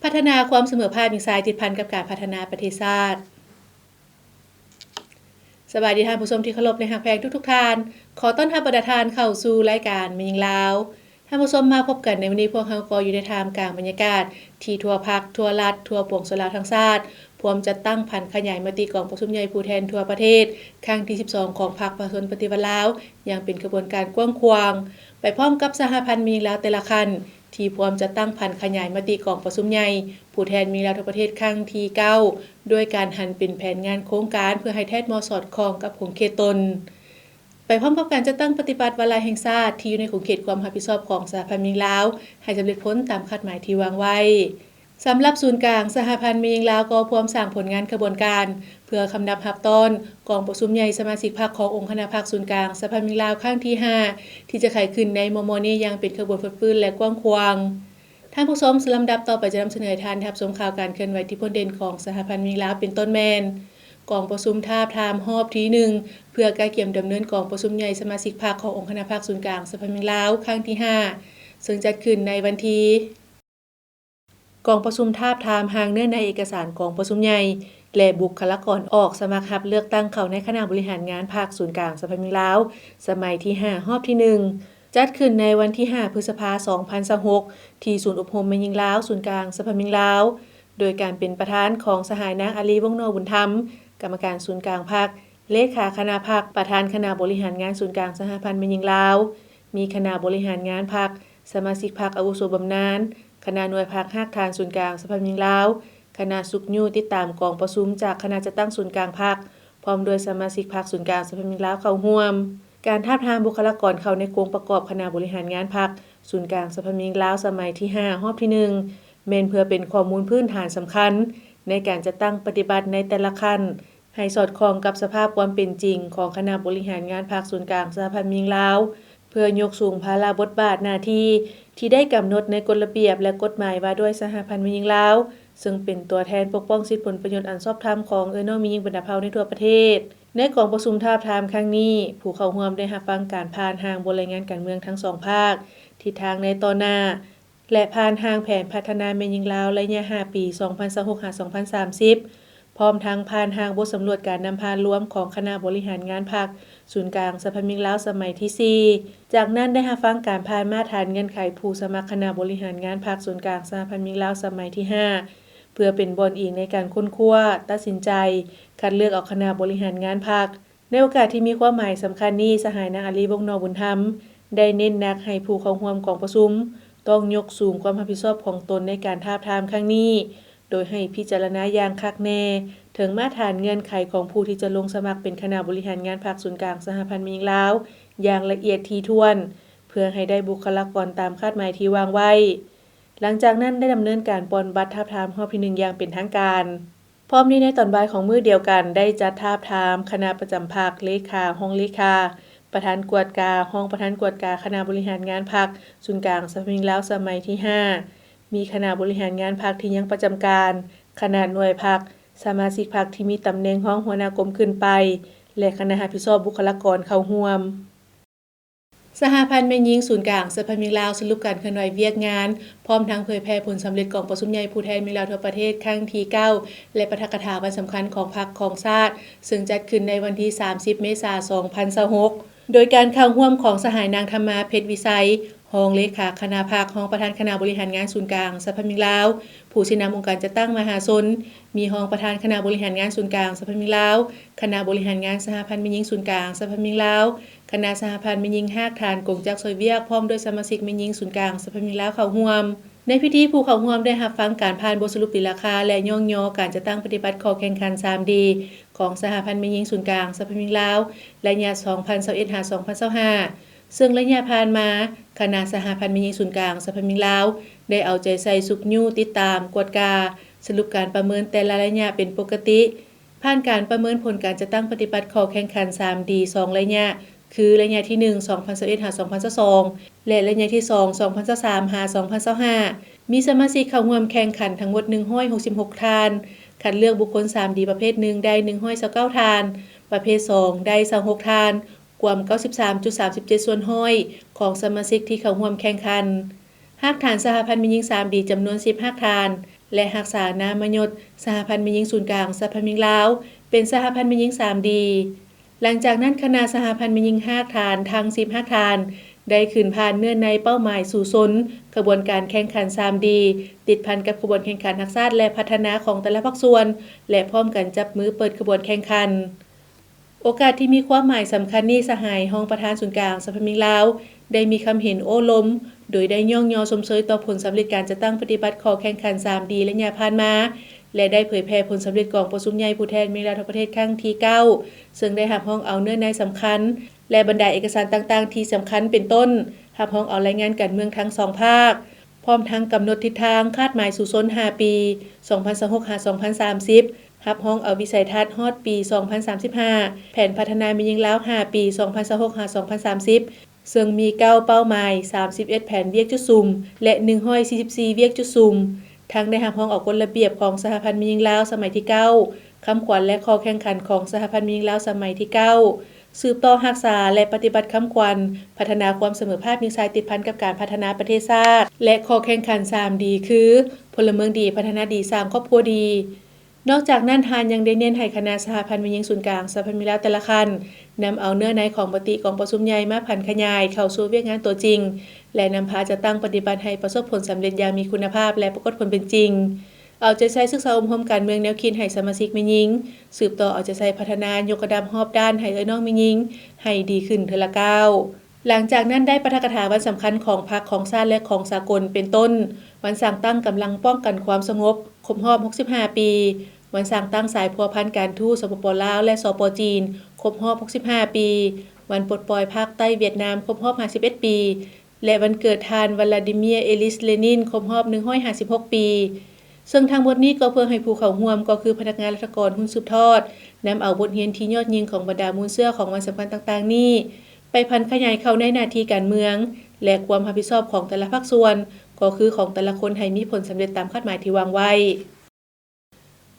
ພັດທະນາຄວາມສະເໝີພາບຍິງຊາຍຕິດພັນກັບການພັດທະນາປະເທດຊາດ. ສະບາຍດີທ່ານຜູ້ຊົມທີ່ເຄົາລົບ ແລະ ຮັກແພງທຸກໆທ່ານ. ຂໍຕ້ອນຮັບບັນດາທ່ານເຂົ້າສູ່ລາຍການແມ່ຍິງລາວ. ທ່ານຜູ້ຊົມ ມາພົບກັນໃນມື້ນີ້ ພວກເຮົາກໍຢູ່ໃນທ່າມກາງບັນຍາກາດທີ່ທົ່ວພັກ, ທົ່ວລັດ, ທົ່ວປວງຊົນລາວທັງຊາດ ພວມຈັດຕັ້ງຜັນຂະຫຍາຍມະຕິກອງປະຊຸມໃຫຍ່ຜູ້ແທນທົ່ວປະເທດ ຄັ້ງທີສິບສອງ ຂອງພັກປະຊາຊົນປະຕິວັດລາວ ຢ່າງເປັນຂະບວນການກວ້າງຂວາງ, ໄປພ້ອມກັບສະຫະພັນແມ່ຍິງລາວແຕ່ລະຂັ້ນ ທີ່ພວມຈັດຕັ້ງຜັນຂະຫຍາຍມະຕິກອງປະຊຸມໃຫຍ່ຜູ້ແທນແມ່ຍິງລາວທົ່ວປະເທດ ຄັ້ງທີເກົ້າ ດ້ວຍການຫັນເປັນແຜນງານໂຄງການ ເພື່ອໃຫ້ແທດເໝາະສອດຄ່ອງກັບຂົງເຂດຕົນ. ໄປພ້ອມກັບການຈັດຕັ້ງປະຕິບັດວາລະແຫ່ງຊາດທີ່ຢູ່ໃນຂົງເຂດຄວາມຮັບຜິດຊອບຂອງສະຫະພັນແມ່ຍິງລາວ ໃຫ້ສຳເລັດຜົນຕາມຄາດໝາຍທີ່ວາງໄວ້. ສຳລັບສູນກາງສະຫະພັນແມ່ຍິງລາວ ກໍພວມສ້າງຜົນງານຂະບວນການ ເພື່ອຄຳນັບຮັບຕ້ອນກອງປະຊຸມໃຫຍ່ສະມາຊິກພັກຂອງອົງຄະນະພັກສູນກາງສະຫະພັນແມ່ຍິງລາວ ຄັ້ງທີຫ້າ ທີ່ຈະໄຂຂຶ້ນໃນມໍ່ໆນີ້ຢ່າງເປັນຂະບວນຟົດຟື້ນ ແລະ ກວ້າງຂວາງ. ທ່ານຜູ້ຊົມ, ລຳດັບຕໍ່ໄປຈະນຳສະເໜີໃຫ້ທ່ານໄດ້ຮັບຊົມຂ່າວການເຄື່ອນໄຫວທີ່ພົ້ນເດັ່ນຂອງສະຫະພັນແມ່ຍິງລາວ ເປັນຕົ້ນແມ່ນ ກອງປະຊຸມທາບທາມຮອບທີໜຶ່ງ ເພື່ອກະກຽມດຳເນີນກອງປະຊຸມໃຫຍ່ສະມາຊິກພັກຂອງອົງຄະນະພັກສູນກາງສະຫະພັນແມ່ຍິງລາວ ຄັ້ງທີຫ້າ ເຊິ່ງຈັດຂຶ້ນໃນວັນທີ ກອງປະຊຸມທາບທາມຮ່າງເນື້ອໃນເອກະສານກອງປະຊຸມໃຫຍ່ ແລະ ບຸກຄະລາກອນອອກສະໝັກຮັບເລືອກຕັ້ງເຂົ້າໃນຄະນະບໍລິຫານງານພັກສູນກາງສະຫະພັນແມ່ຍິງລາວ ສະໄໝທີຫ້າ ຮອບທີໜຶ່ງ ຈັດຂຶ້ນໃນວັນທີຫ້າ ພຶດສະພາ ສອງພັນຊາວຫົກ ທີ່ສູນອົບຮົມແມ່ຍິງລາວ ສູນກາງສະຫະພັນແມ່ຍິງລາວ ໂດຍການເປັນປະທານຂອງສະຫາຍນາງ ອາລີ ວົງນໍບຸນທຳ ກຳມະການສູນກາງພັກ, ເລຂາຄະນະພັກ, ປະທານຄະນະບໍລິຫານງານສູນກາງສະຫະພັນແມ່ຍິງລາວ, ມີຄະນະບໍລິຫານງານພັກ, ສະມາຊິກພັກອາວຸໂສບຳນານ, ຄະນະໜ່ວຍພັກຮາກຖານສູນກາງສະຫະພັນແມ່ຍິງລາວ, ຄະນະຊຸກຍູ້ຕິດຕາມກອງປະຊຸມຈາກຄະນະຈັດຕັ້ງສູນກາງພັກ ພ້ອມດ້ວຍສະມາຊິກພັກສູນກາງສະຫະພັນແມ່ຍິງລາວເຂົ້າຮ່ວມ. ການທາບທາມບຸກຄະລາກອນເຂົ້າໃນໂຄງປະກອບຄະນະບໍລິຫານງານພັກສູນກາງສະຫະພັນແມ່ຍິງລາວ ສະໄໝທີຫ້າ ຮອບທີໜຶ່ງ ແມ່ນເພື່ອເປັນຂໍ້ມູນພື້ນຖານສຳຄັນໃນການຈັດຕັ້ງປະຕິບັດໃນແຕ່ລະຂັ້ນ ໃຫ້ສອດຄ່ອງກັບສະພາບຄວາມເປັນຈິງຂອງຄະນະບໍລິຫານງານພັກສູນກາງສະຫະພັນແມ່ຍິງລາວ ເພື່ອຍົກສູງພາລະບົດບາດໜ້າທີ່ທີ່ໄດ້ກຳນົດໃນກົດລະບຽບ ແລະ ກົດໝາຍວ່າດ້ວຍສະຫະພັນແມ່ຍິງລາວ ເຊິ່ງເປັນຕົວແທນປົກປ້ອງສິດຜົນປະໂຫຍດອັນຊອບທຳຂອງເອື້ອຍນ້ອງແມ່ຍິງບັນດາເຜົ່າໃນທົ່ວປະເທດ. ໃນກອງປະຊຸມທາບທາມຄັ້ງນີ້, ຜູ້ເຂົ້າຮ່ວມໄດ້ຮັບຟັງການຜ່ານຮ່າງບົດລາຍງານການເມືອງທັງສອງພາກ, ທິດທາງໃນຕໍ່ໜ້າ ແລະ ຜ່ານຮ່າງແຜນພັດທະນາແມ່ຍິງລາວໄລຍະຫ້າປີ ສອງພັນຊາວຫົກ ຫາ ສອງພັນສາມສິບ ພ້ອມທັງຜ່ານຮ່າງບົດສຳຫຼວດການນຳພາລວມຂອງຄະນະບໍລິຫານງານພັກສູນກາງສະຫະພັນແມ່ຍິງລາວສະໄໝທີສີ່. ຈາກນັ້ນໄດ້ຮັບຟັງການຜ່ານມາດຖານເງື່ອນໄຂຜູ້ສະໝັກຄະນະບໍລິຫານງານພັກສູນກາງສະຫະພັນແມ່ຍິງລາວສະໄໝທີຫ້າ ເພື່ອເປັນບ່ອນອີງໃນການຄົ້ນຄວ້າ, ຕັດສິນໃຈ, ຄັດເລືອກເອົາຄະນະບໍລິຫານງານພັກ. ໃນໂອກາດທີ່ມີຄວາມໝາຍສຳຄັນນີ້, ສະຫາຍນາງ ອາລີ ວົງນໍບຸນທຳ ໄດ້ເນັ້ນໜັກໃຫ້ຜູ້ເຂົ້າຮ່ວມກອງປະຊຸມ ຕ້ອງຍົກສູງຄວາມຮັບຜິດຊອບຂອງຕົນໃນການທາບທາມຄັ້ງນີ້, ໂດຍໃຫ້ພິຈາລະນາຢ່າງຄັກແນ່ເຖິງມາດຖານເງື່ອນໄຂຂອງຜູ້ທີ່ຈະລົງສະໝັກເປັນຄະນະບໍລິຫານງານພັກສູນກາງສະຫະພັນແມ່ຍິງລາວຢ່າງລະອຽດຖີ່ຖ້ວນ, ເພື່ອໃຫ້ໄດ້ບຸກຄະລາກອນຕາມຄາດໝາຍທີ່ວາງໄວ້. ຫຼັງຈາກນັ້ນໄດ້ດຳເນີນການປ່ອນບັດທາບທາມຮອບທີໜຶ່ງຢ່າງເປັນທາງການ. ພ້ອມນີ້ໃນຕອນບ່າຍຂອງມື້ດຽວກັນ ໄດ້ຈັດທາບທາມຄະນະປະຈຳພັກ, ເລຂາ, ຮອງເລຂາ, ປະທານກວດກາ, ຮອງປະທານກວດກາຄະນະບໍລິຫານງານພັກສູນກາງສະຫະພັນແມ່ຍິງລາວສະໄໝທີຫ້າ, ມີຄະນະບໍລິຫານງານພັກທີ່ຍັງປະຈຳການ, ຄະນະໜ່ວຍພັກ, ສະມາຊິກພັກທີ່ມີຕຳແໜ່ງຮອງຫົວໜ້າກົມຂຶ້ນໄປ ແລະ ຄະນະຮັບຜິດຊອບບຸກຄະລາກອນເຂົ້າຮ່ວມ. ສະຫະພັນແມ່ຍິງສູນກາງສະຫະພັນແມ່ຍິງລາວ ສະຫຼຸບການເຄື່ອນໄຫວວຽກງານ ພ້ອມທັງເຜີຍແຜ່ຜົນສຳເລັດກອງປະຊຸມໃຫຍ່ຜູ້ແທນແມ່ຍິງລາວທົ່ວປະເທດຄັ້ງທີເກົ້າ ແລະ ປາຖະກະຖາວັນສຳຄັນຂອງພັກຂອງຊາດ ເຊິ່ງຈັດຂຶ້ນໃນວັນທີສາມສິບ ເມສາ ສອງພັນຊາວຫົກ ໂດຍການເຂົ້າຮ່ວມຂອງສະຫາຍນາງ ທຳມາ ເພັດວິໄຊ ຮອງເລຂາຄະນະພັກ, ຮອງປະທານຄະນະບໍລິຫານງານສູນກາງສະຫະພັນແມ່ຍິງລາວ, ຜູ້ຊີ້ນຳອົງການຈັດຕັ້ງມະຫາຊົນ, ມີຮອງປະທານຄະນະບໍລິຫານງານສູນກາງສະຫະພັນແມ່ຍິງລາວ, ຄະນະບໍລິຫານງານສະຫະພັນແມ່ຍິງສູນກາງສະຫະພັນແມ່ຍິງລາວ, ຄະນະສະຫະພັນແມ່ຍິງຮາກຖານກົງຈັກຊ່ວຍວຽກ ພ້ອມດ້ວຍສະມາຊິກແມ່ຍິງສູນກາງສະຫະພັນແມ່ຍິງລາວເຂົ້າຮ່ວມ. ໃນພິທີ, ຜູ້ເຂົ້າຮ່ວມໄດ້ຮັບຟັງການຜ່ານບົດສະຫຼຸບຕີລາຄາ ແລະ ຍ້ອງຍໍການຈັດຕັ້ງປະຕິບັດຂໍ້ແຂ່ງຂັນສາມດີ ຂອງສະຫະພັນແມ່ຍິງສູນກາງສະຫະພັນແມ່ຍິງລາວ ໄລຍະ ສອງພັນຊາວເອັດ ຫາ ສອງພັນຊາວຫ້າ ເຊິ່ງໄລຍະຜ່ານມາ, ຄະນະສະຫະພັນແມ່ຍິງສູນກາງສະຫະພັນແມ່ຍິງລາວ ໄດ້ເອົາໃຈໃສ່ຊຸກຍູ້, ຕິດຕາມ, ກວດກາ, ສະຫຼຸບການປະເມີນແຕ່ລະໄລຍະເປັນປົກກະຕິ. ຜ່ານການປະເມີນຜົນການຈັດຕັ້ງປະຕິບັດຂໍ້ແຂ່ງຂັນສາມດີ ສອງໄລຍະ ຄື ໄລຍະທີໜຶ່ງ ສອງພັນຊາວເອັດ ຫາ ສອງພັນຊາວສອງ ແລະ ໄລຍະທີສອງ ສອງພັນຊາວສາມ ຫາ ສອງພັນຊາວຫ້າ ມີສະມາຊິກເຂົ້າຮ່ວມແຂ່ງຂັນທັງໝົດ ໜຶ່ງຮ້ອຍຫົກສິບຫົກທ່ານ, ຄັດເລືອກບຸກຄົນສາມດີປະເພດໜຶ່ງໄດ້ ໜຶ່ງຮ້ອຍຊາວເກົ້າທ່ານ, ປະເພດສອງໄດ້ຊາວຫົກທ່ານ, ກວມ ເກົ້າສິບສາມຈຸດສາມສິບເຈັດສ່ວນຮ້ອຍ ຂອງສະມາຊິກທີ່ເຂົ້າຮ່ວມແຂ່ງຂັນ. ຮາກຖານສະຫະພັນແມ່ຍິງສາມດີ ຈຳນວນສິບຮາກຖານ, ແລະ ຮັກສານາມມະຍົດສະຫະພັນແມ່ຍິງສູນກາງສະຫະພັນແມ່ຍິງລາວ ເປັນສະຫະພັນແມ່ຍິງສາມດີ. ຫຼັງຈາກນັ້ນ, ຄະນະສະຫະພັນແມ່ຍິງຮາກຖານທັງສິບຮາກຖານ ໄດ້ຂຶ້ນຜ່ານເນື້ອໃນເປົ້າໝາຍສູ້ຊົນຂະບວນການແຂ່ງຂັນສາມດີ ຕິດພັນກັບຂະບວນແຂ່ງຂັນຮັກຊາດ ແລະ ພັດທະນາຂອງແຕ່ລະພາກສ່ວນ ແລະ ພ້ອມກັນຈັບມືເປີດຂະບວນແຂ່ງຂັນ. ໂອກາດທີ່ມີຄວາມໝາຍສຳຄັນນີ້, ສະຫາຍຮອງປະທານສູນກາງສະຫະພັນແມ່ຍິງລາວ ໄດ້ມີຄຳເຫັນໂອ້ລົມ ໂດຍໄດ້ຍ້ອງຍໍຊົມເຊີຍຕໍ່ຜົນສຳເລັດການຈັດຕັ້ງປະຕິບັດຂໍ້ແຂ່ງຂັນສາມດີໄລຍະຜ່ານມາ ແລະ ໄດ້ເຜີຍແຜ່ຜົນສຳເລັດກອງປະຊຸມໃຫຍ່ຜູ້ແທນແມ່ຍິງລາວທົ່ວປະເທດຄັ້ງທີເກົ້າ ເຊິ່ງໄດ້ຮັບຮອງເອົາເນື້ອໃນສຳຄັນ ແລະ ບັນດາເອກະສານຕ່າງໆທີ່ສຳຄັນ ເປັນຕົ້ນ ຮັບຮອງເອົາລາຍງານການເມືອງທັງສອງພາກ, ພ້ອມທັງກຳນົດທິດທາງຄາດໝາຍສູ້ຊົນຫ້າປີ ສອງພັນຊາວຫົກ ຫາ ສອງພັນສາມສິບ, ຮັບຮອງເອົາວິໄສທັດຮອດປີສອງພັນສາມສິບຫ້າ, ແຜນພັດທະນາແມ່ຍິງລາວຫ້າປີ ສອງພັນຊາວຫົກ ຫາ ສອງພັນສາມສິບ ເຊິ່ງມີເກົ້າເປົ້າໝາຍ, ສາມສິບເອັດແຜນວຽກຈຸດສຸມ ແລະ ໜຶ່ງຮ້ອຍສີ່ສິບສີ່ວຽກຈຸດສຸມ, ທັງໄດ້ຮັບຮອງເອົາກົດລະບຽບຂອງສະຫະພັນແມ່ຍິງລາວສະໄໝທີເກົ້າ, ຄຳຂວັນ ແລະ ຂໍ້ແຂ່ງຂັນຂອງສະຫະພັນແມ່ຍິງລາວສະໄໝທີເກົ້າ, ສືບຕໍ່ຮັກສາ ແລະ ປະຕິບັດຄຳຂວັນ ພັດທະນາຄວາມສະເໝີພາບຍິງຊາຍ ຕິດພັນກັບການພັດທະນາປະເທດຊາດ ແລະ ຂໍ້ແຂ່ງຂັນສາມດີ ຄື ພົນລະເມືອງດີ, ພັດທະນາດີ, ສ້າງຄອບຄົວດີ. ນອກຈາກນັ້ນ, ທ່ານຍັງໄດ້ເນັ້ນໃຫ້ຄະນະສະຫະພັນແມ່ຍິງສູນກາງສະຫະພັນແມ່ຍິງລາວແຕ່ລະຂັ້ນ ນຳເອົາເນື້ອໃນຂອງມະຕິກອງປະຊຸມໃຫຍ່ມາຜັນຂະຫຍາຍເຂົ້າສູ່ວຽກງານຕົວຈິງ ແລະ ນຳພາຈັດຕັ້ງປະຕິບັດໃຫ້ປະສົບຜົນສຳເລັດຢ່າງມີຄຸນນະພາບ ແລະ ປາກົດຜົນເປັນຈິງ. ເອົາໃຈໃສ່ສຶກສາອົບຮົມການເມືອງແນວຄິດໃຫ້ສະມາຊິກແມ່ຍິງ, ສືບຕໍ່ເອົາໃຈໃສ່ພັດທະນາຍົກລະດັບຮອບດ້ານໃຫ້ເອື້ອຍນ້ອງແມ່ຍິງໃຫ້ດີຂຶ້ນເທື່ອລະກ້າວ. ຫຼັງຈາກນັ້ນໄດ້ປາຖະກະຖາວັນສຳຄັນຂອງພັກ, ຂອງຊາດ ແລະ ຂອງສາກົນ ເປັນຕົ້ນ ວັນສ້າງຕັ້ງກຳລັງປ້ອງກັນຄວາມສະຫງົບ ຄົບຮອບຫົກສິບຫ້າປີ, ວັນສ້າງຕັ້ງສາຍພົວພັນການທູດ ສປປ ລາວ ແລະ ສປ ຈີນ ຄົບຮອບຫົກສິບຫ້າປີ, ວັນປົດປ່ອຍພາກໃຕ້ຫວຽດນາມ ຄົບຮອບຫ້າສິບເອັດປີ ແລະ ວັນເກີດທ່ານ ວະລາດີເມຍ ເອລິສ ເລນິນ ຄົບຮອບໜຶ່ງຮ້ອຍຫ້າສິບຫົກປີ. ເຊິ່ງທັງໝົດນີ້ກໍເພື່ອໃຫ້ຜູ້ເຂົ້າຮ່ວມ ກໍຄືພະນັກງານລັດຖະກອນຮຸ່ນສືບທອດ ນຳເອົາບົດຮຽນທີ່ຍອດຍິ່ງຂອງບັນດາມູນເຊື້ອຂອງວັນສຳຄັນຕ່າງໆນີ້ ໄປຜັນຂະຫຍາຍເຂົ້າໃນໜ້າທີ່ການເມືອງ ແລະ ຄວາມຮັບຜິດຊອບຂອງແຕ່ລະພາກສ່ວນ ກໍຄືຂອງແຕ່ລະຄົນ ໃຫ້ມີຜົນສຳເລັດຕາມຄາດໝາຍທີ່ວາງໄວ້.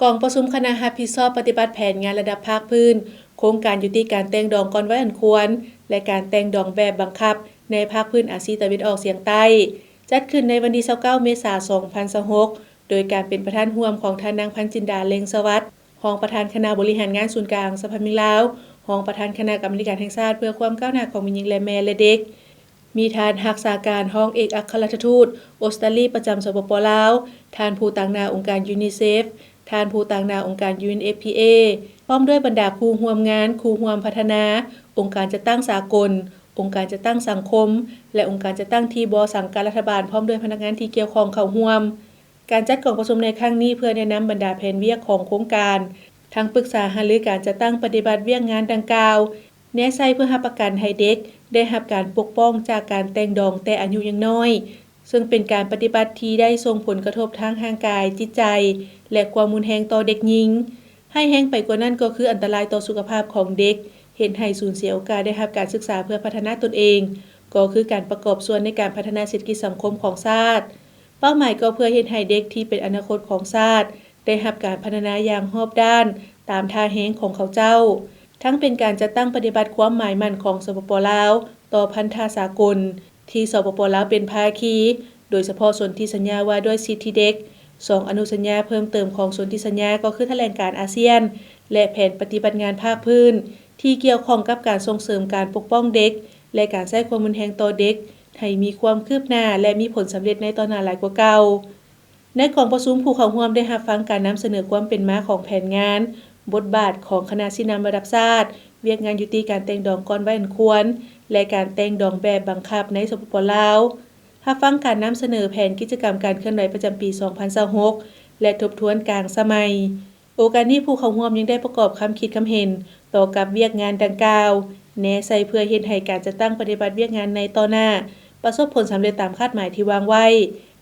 ກອງປະຊຸມຄະນະຮັບຜິດຊອບປະຕິບັດແຜນງານລະດັບພາກພື້ນ, ໂຄງການຍຸຕິການແຕ່ງດອງກ່ອນໄວອັນຄວນ ແລະ ການແຕ່ງດອງແບບບັງຄັບໃນພາກພື້ນອາຊີຕາເວັນອອກສຽງໃຕ້ ຈັດຂຶ້ນໃນວັນທີຊາວເກົ້າ ເມສາ ສອງພັນຊາວຫົກ ໂດຍການເປັນປະທານຮ່ວມຂອງທ່ານນາງ ພັນຈິນດາ ເລັງສະຫວັດ ຮອງປະທານຄະນະບໍລິຫານງານສູນກາງສະຫະພັນແມ່ຍິງລາວ, ຮອງປະທານຄະນະກຳມາທິການແຫ່ງຊາດເພື່ອຄວາມກ້າວໜ້າຂອງແມ່ຍິງ ແລະ ແມ່ ແລະ ເດັກ, ມີທ່ານຮັກສາການຮອງເອກອັກຄະລັດຖະທູດອົດສະຕາລີປະຈຳ ສປປ ລາວ, ທ່ານຜູ້ຕາງໜ້າອົງການຢູນິເຊຟ, ທ່ານຜູ້ຕາງໜ້າອົງການ ຢູເອັນເອັຟພີເອ ພ້ອມດ້ວຍບັນດາຄູ່ຮ່ວມງານ, ຄູ່ຮ່ວມພັດທະນາ, ອົງການຈັດຕັ້ງສາກົນ, ອົງການຈັດຕັ້ງສັງຄົມ ແລະ ອົງການຈັດຕັ້ງທີ່ບໍ່ສັງກັດລັດຖະບານ ພ້ອມດ້ວຍພະນັກງານທີ່ກ່ຽວຂ້ອງເຂົ້າຮ່ວມ. ການຈັດກອງປະຊຸມໃນຄັ້ງນີ້ເພື່ອແນະນຳບັນດາແຜນວຽກຂອງໂຄງການ, ທັງປຶກສາຫາລືການຈັດຕັ້ງປະຕິບັດວຽກງານດັ່ງກ່າວ, ແນໃສ່ເພື່ອຮັບປະກັນໃຫ້ເດັກໄດ້ຮັບການປົກປ້ອງຈາກການແຕ່ງດອງແຕ່ອາຍຸຍັງນ້ອຍ, ເຊິ່ງເປັນການປະຕິບັດທີ່ໄດ້ສົ່ງຜົນກະທົບທາງຮ່າງກາຍ, ຈິດໃຈ ແລະ ຄວາມຮຸນແຮງຕໍ່ເດັກຍິງ. ຮ້າຍແຮງໄປກວ່ານັ້ນກໍຄືອັນຕະລາຍຕໍ່ສຸຂະພາບຂອງເດັກ, ເຮັດໃຫ້ສູນເສຍໂອກາດໄດ້ຮັບການສຶກສາເພື່ອພັດທະນາຕົນເອງ, ກໍຄືການປະກອບສ່ວນໃນການພັດທະນາເສດຖະກິດສັງຄົມຂອງຊາດ. ເປົ້າໝາຍກໍເພື່ອເຮັດໃຫ້ເດັກທີ່ເປັນອະນາຄົດຂອງຊາດ ໄດ້ຮັບການພັດທະນາຢ່າງຮອບດ້ານຕາມທ່າແຮງຂອງເຂົາເຈົ້າ, ທັງເປັນການຈັດຕັ້ງປະຕິບັດຄວາມໝາຍໝັ້ນຂອງ ສປປ ລາວ ຕໍ່ພັນທະສາກົນ ທີ່ ສປປ ລາວ ເປັນພາຄີ, ໂດຍສະເພາະສົນທິສັນຍາວ່າດ້ວຍສິດທິເດັກ, ສອງອະນຸສັນຍາເພີ່ມເຕີມຂອງສົນທິສັນຍາ ກໍຄືຖະແຫຼງການອາຊຽນ ແລະ ແຜນປະຕິບັດງານພາກພື້ນ ທີ່ກ່ຽວຂ້ອງກັບການສົ່ງເສີມການປົກປ້ອງເດັກ ແລະ ການໃຊ້ຄວາມຮຸນແຮງຕໍ່ເດັກ ໃຫ້ມີຄວາມຄືບໜ້າ ແລະ ມີຜົນສຳເລັດໃນຕໍ່ໜ້າຫຼາຍກວ່າເກົ່າ. ໃນກອງປະຊຸມ, ຜູ້ເຂົ້າຮ່ວມໄດ້ຮັບຟັງການນຳສະເໜີຄວາມເປັນມາຂອງແຜນງານ, ບົດບາດຂອງຄະນະຊີ້ນຳລະດັບຊາດ, ວຽກງານຍຸຕິການແຕ່ງດອງກ່ອນໄວອັນຄວນ ແລະ ການແຕ່ງດອງແບບບັງຄັບໃນ ສປປ ລາວ, ຮັບຟັງການນຳສະເໜີແຜນກິດຈະກຳການເຄື່ອນໄຫວປະຈຳປີສອງພັນຊາວຫົກ ແລະ ທົບທວນກາງສະໄໝ. ໂອກາດນີ້, ຜູ້ເຂົ້າຮ່ວມຍັງໄດ້ປະກອບຄຳຄິດຄຳເຫັນຕໍ່ກັບວຽກງານດັ່ງກ່າວ, ແນໃສ່ເພື່ອເຮັດໃຫ້ການຈັດຕັ້ງປະຕິບັດວຽກງານໃນຕໍ່ໜ້າປະສົບຜົນສຳເລັດຕາມຄາດໝາຍທີ່ວາງໄວ້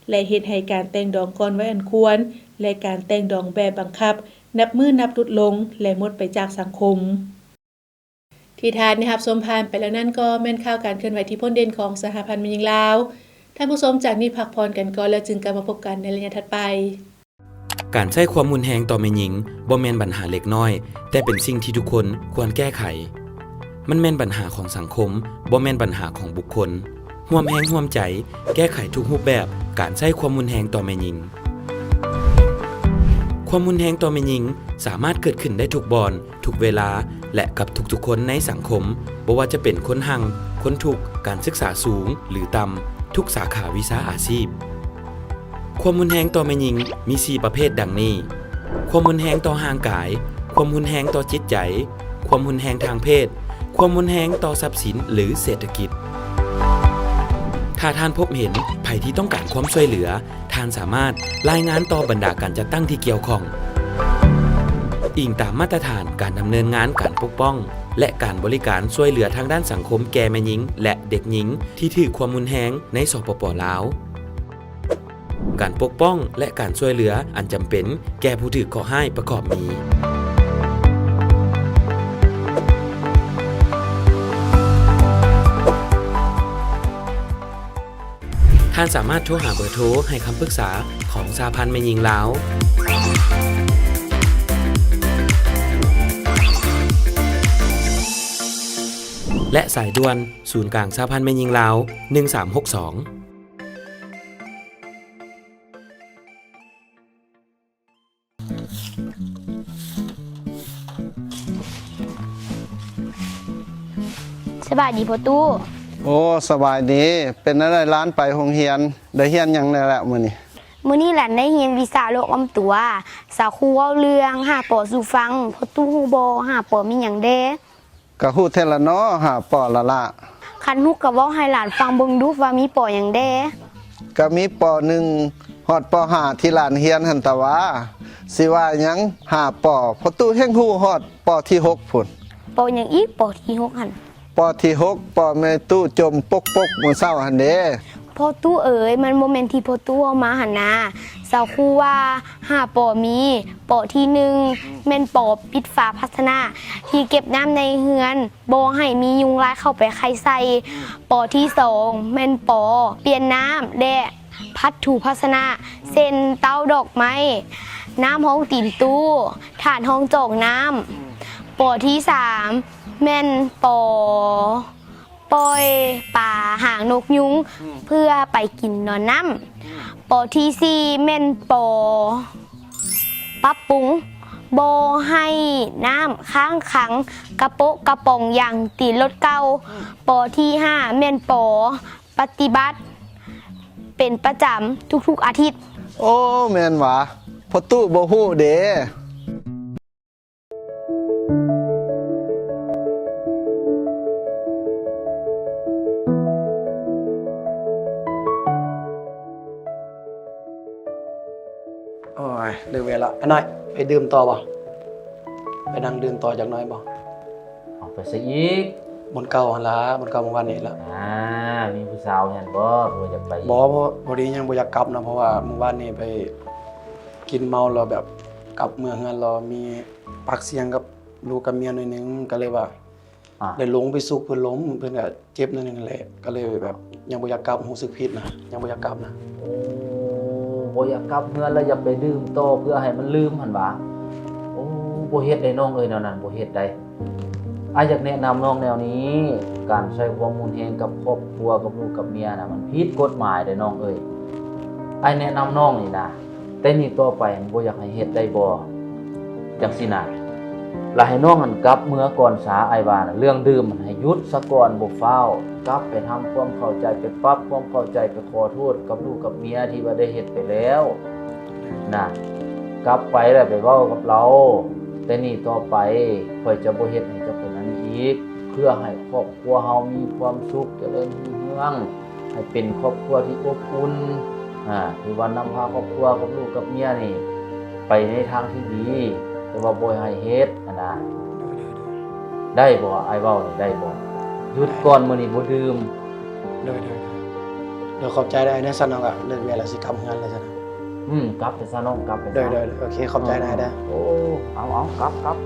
ແລະ ເຮັດໃຫ້ການແຕ່ງດອງກ່ອນໄວອັນຄວນ ແລະ ການແຕ່ງດອງແບບບັງຄັບ ນັບມື້ນັບຫຼຸດລົງ ແລະ ໝົດໄປຈາກສັງຄົມ. ທີ່ທ່ານໄດ້ຮັບຊົມຜ່ານໄປແລ້ວນັ້ນ ກໍແມ່ນຂ່າວການເຄື່ອນໄຫວທີ່ພົ້ນເດັ່ນຂອງສະຫະພັນແມ່ຍິງລາວ. ທ່ານຜູ້ຊົມ, ຈາກນີ້ພັກຜ່ອນກັນກ່ອນ ແລ້ວຈຶ່ງກັບມາພົບກັນໃນໄລຍະຖັດໄປ. ການໃຊ້ຄວາມຮຸນແຮງຕໍ່ແມ່ຍິງບໍ່ແມ່ນບັນຫາເລັກນ້ອຍ, ແຕ່ເປັນສິ່ງທີ່ທຸກຄົນຄວນແກ້ໄຂ. ມັນແມ່ນບັນຫາຂອງສັງຄົມ, ບໍ່ແມ່ນບັນຫາຂອງບຸກຄົນ. ຮ່ວມແຮງຮ່ວມໃຈແກ້ໄຂທຸກຮູບແບບການໃຊ້ຄວາມຮຸນແຮງຕໍ່ແມ່ຍິງ. ຄວາມຮຸນແຮງຕໍ່ແມ່ຍິງສາມາດເກີດຂຶ້ນໄດ້ທຸກບ່ອນ, ທຸກເວລາ ແລະ ກັບທຸກໆຄົນໃນສັງຄົມ, ບໍ່ວ່າຈະເປັນຄົນຮັ່ງ, ຄົນທຸກ, ການສຶກສາສູງ ຫຼື ຕ່ຳ, ທຸກສາຂາວິຊາອາຊີບ. ຄວາມຮຸນແຮງຕໍ່ແມ່ຍິງມີສີ່ປະເພດດັ່ງນີ້: ຄວາມຮຸນແຮງຕໍ່ຮ່າງກາຍ, ຄວາມຮຸນແຮງຕໍ່ຈິດໃຈ, ຄວາມຮຸນແຮງທາງເພດ, ຄວາມຮຸນແຮງຕໍ່ຊັບສິນ ຫຼື ເສດຖະກິດ. ຖ້າທ່ານພົບເຫັນໃຜທີ່ຕ້ອງການຄວາມຊ່ວຍເຫຼືອ, ທ່ານສາມາດລາຍງານຕໍ່ບັນດາການຈັດຕັ້ງທີ່ກ່ຽວຂ້ອງ, ອີງຕາມມາດຕະຖານການດຳເນີນງານການປົກປ້ອງ ແລະ ການບໍລິການຊ່ວຍເຫຼືອທາງດ້ານສັງຄົມແກ່ແມ່ຍິງ ແລະ ເດັກຍິງທີ່ຖືກຄວາມຮຸນແຮງໃນ ສປປ ລາວ. ການປົກປ້ອງ ແລະ ການຊ່ວຍເຫຼືອອັນຈຳເປັນແກ່ຜູ້ຖືກເຄາະຮ້າຍປະກອບມີ: ທ່ານສາມາດໂທຫາເບີໂທໃຫ້ຄຳປຶກສາຂອງສະຫະພັນແມ່ຍິງລາວ ແລະ ສາຍດ່ວນສູນກາງສະຫະພັນແມ່ຍິງລາວ ໜຶ່ງສາມຫົກສອງ. ສະບາຍດີພໍ່ຕູ້. ໂອ້ ສະບາຍດີ. ເປັນແນວໃດຫຼານໄປໂຮງຮຽນ? ໄດ້ຮຽນຫຍັງແດ່ລະມື້ນີ້? ມື້ນີ້ຫຼານໄດ້ຮຽນວິຊາໂລກອ້ອມຕົວ. ສາວຄູເວົ້າເລື່ອງຫ້າ ປໍ ສູ່ຟັງ. ພໍ່ຕູ້ຮູ້ບໍ່ ຫ້າ ປໍ ມີຫຍັງແດ່? ກະຮູ້ແທ້ລະເນາະ ຫ້າ ປໍ ລະລະ. ຄັນຮູ້ກະເວົ້າໃຫ້ຫຼານຟັງເບິ່ງດູວ່າມີ ປໍ ຫຍັງແດ່? ກະມີ ປໍ ໜຶ່ງ ຮອດ ປໍ ຫ້າ ທີ່ຫຼານຮຽນຫັ້ນຕະຫວາ. ຊິວ່າຫຍັງ ຫ້າ ປໍ ພໍ່ຕູ້ແຮ່ງຮູ້ຮອດ ປໍ ທີ ຫົກ ພຸ້ນ. ປໍ ຫຍັງອີກ ປໍ ທີ ຫົກ ຫັ້ນ? ປໍ ທີ ຫົກ ປໍ ແມ່ຕູ້ຈົ່ມປົກໆມື້ເຊົ້າຫັ້ນເດ. ພໍ່ຕູ້ເອີຍ ມັນບໍ່ແມ່ນທີ່ພໍ່ຕູ້ເວົ້າມາຫັ້ນນາ. ສາວຄູວ່າ ຫ້າ ປໍ ມີ ປໍ ທີ ໜຶ່ງ ແມ່ນ ປໍ ປິດຝາພາຊະນະທີ່ເກັບນ້ຳໃນເຮືອນ ບໍ່ໃຫ້ມີຍຸງລາຍເຂົ້າໄປໄຂ່ໃສ່. ປໍ ທີ ສອງ ແມ່ນ ປໍ ປ່ຽນນ້ຳ ແລະ ພັດຖູພາຊະນະ ເຊັ່ນ ເຕົ້າດອກໄມ້, ນ້ຳຮອງຕີນຕູ້, ຖາດຮອງຈອກນ້ຳ. ປໍ ທີ ສາມ ແມ່ນ ປໍ ປ່ອຍປາຫາງນົກຍຸງ ອືມ ເພື່ອໄປກິນນອນນ້ຳ. ອືມ ປໍ ທີ ສີ່ ແມ່ນ ປໍ ປັບປຸງ ບໍ່ໃຫ້ນ້ຳຄ້າງຂັງກະໂປະກະປ໋ອງຢາງຕີນລົດເກົ່າ. ອືມ ປໍ ທີ ຫ້າ ແມ່ນ ປໍ ປະຕິບັດເປັນປະຈຳທຸກໆອາທິດ. ໂອ້ ແມ່ນຫວາ ພໍ່ຕູ້ບໍ່ຮູ້ເດ. ໂອ້ຍ ເລີກວຽກລະ. ອ້າຍນ້ອຍ ໄປດື່ມຕໍ່ບໍ່? ໄປນັ່ງດື່ມຕໍ່ຈັກໜ້ອຍບໍ່? ເອົາ ໄປໃສອີກ? ບ່ອນເກົ່າຫັ້ນລະ ບ່ອນເກົ່າມື້ວານນີ້ລະ. ອ່າ ມີຜູ້ສາວຫັ້ນບໍ່? ບໍ່ຢາກໄປ? ບໍ່ ພໍ ພໍດີຍັງບໍ່ຢາກກັບນະ ເພາະວ່າມື້ວານນີ້ໄປກິນເມົາແລ້ວ ແບບກັບເມືອເຮືອນແລ້ວ ມີປາກສຽງກັບລູກກັບເມຍໜ້ອຍໜຶ່ງ ກະເລີຍວ່າ ອ່າ ໄດ້ລົງໄປຊຸກເພິ່ນລົ້ມ ເພິ່ນກະເຈັບໜ້ອຍໜຶ່ງແຫຼະ ກະເລີຍແບບຍັງບໍ່ຢາກກັບ ຮູ້ສຶກຜິດນະ ຍັງບໍ່ຢາກກັບນະ. ໂອ້ ບໍ່ຢາກກັບເຮືອນ ແລ້ວຢາກໄປດື່ມຕໍ່ເພື່ອໃຫ້ມັນລືມຫັ້ນຫວາ? ໂອ້ ບໍ່ເຮັດໄດ໋ນ້ອງເອີຍ ແນວນັ້ນບໍ່ເຮັດໄດ໋. ອ້າຍຢາກແນະນຳນ້ອງແນວນີ້ ການໃຊ້ຄວາມຮຸນແຮງກັບຄອບຄົວ ກັບລູກກັບເມຍນະ ມັນຜິດກົດໝາຍເດ້ນ້ອງເອີຍ. ອ້າຍແນະນຳນ້ອງນີ້ນະ ແຕ່ນີ້ຕໍ່ໄປບໍ່ຢາກໃຫ້ເຮັດໄດ້ບໍ່? ຈັ່ງຊີ້ນະ ລະໃຫ້ນ້ອງຫັ້ນກັບເມືອກ່ອນສາ ອ້າຍວ່ານະ ເລື່ອງດື່ມຫັ້ນໃຫ້ຢຸດສາກ່ອນ ບໍ່ຟ້າວ ກັບໄປທຳຄວາມເຂົ້າໃຈ ໄປປັບຄວາມເຂົ້າໃຈ ໄປຂໍໂທດກັບລູກກັບເມຍທີ່ວ່າໄດ້ເຮັດໄປແລ້ວນະ. ກັບໄປແລ້ວໄປເວົ້າກັບລາວ ແຕ່ນີ້ຕໍ່ໄປຂ້ອຍຈະບໍ່ເຮັດໃຫ້ເຈົ້າເປັນອັນນີ້ອີກ ເພື່ອໃຫ້ຄອບຄົວເຮົາມີຄວາມສຸກ ຈະເລີນຮຸ່ງເຮືອງ ໃຫ້ເປັນຄອບຄົວທີ່ອົບອຸ່ນ ອ່າ ຖືວ່ານຳພາຄອບຄົວກັບລູກກັບເມຍນີ້ໄປໃນທາງທີ່ດີ ແຕ່ວ່າບໍ່ໃຫ້ເຮັດຫັ້ນນະ. ໂດຍ ໂດຍ ໂດຍ. ໄດ້ບໍ່? ອ້າຍເວົ້ານີ້ໄດ້ບໍ່? ຢຸດກ່ອນ ມື້ນີ້ບໍ່ດື່ມ. ໂດຍ ໂດຍ ໂດຍ. ໂດຍ ຂອບໃຈເດີ ໄດ້ຊັ້ນເນາະ ກະເລີກວຽກແລ້ວ ຊິກັບເຮືອນແລ້ວຊັ້ນ. ອືມ ກັບໄປຊະນ້ອງ ກັບໄປຊະ. ໂດຍ ໂດຍ ໂດຍ. ໂອເຄ ຂອບໃຈນະ ເດີ. ໂອ້ ເອົາ ເອົາ ກັບ ກັບ.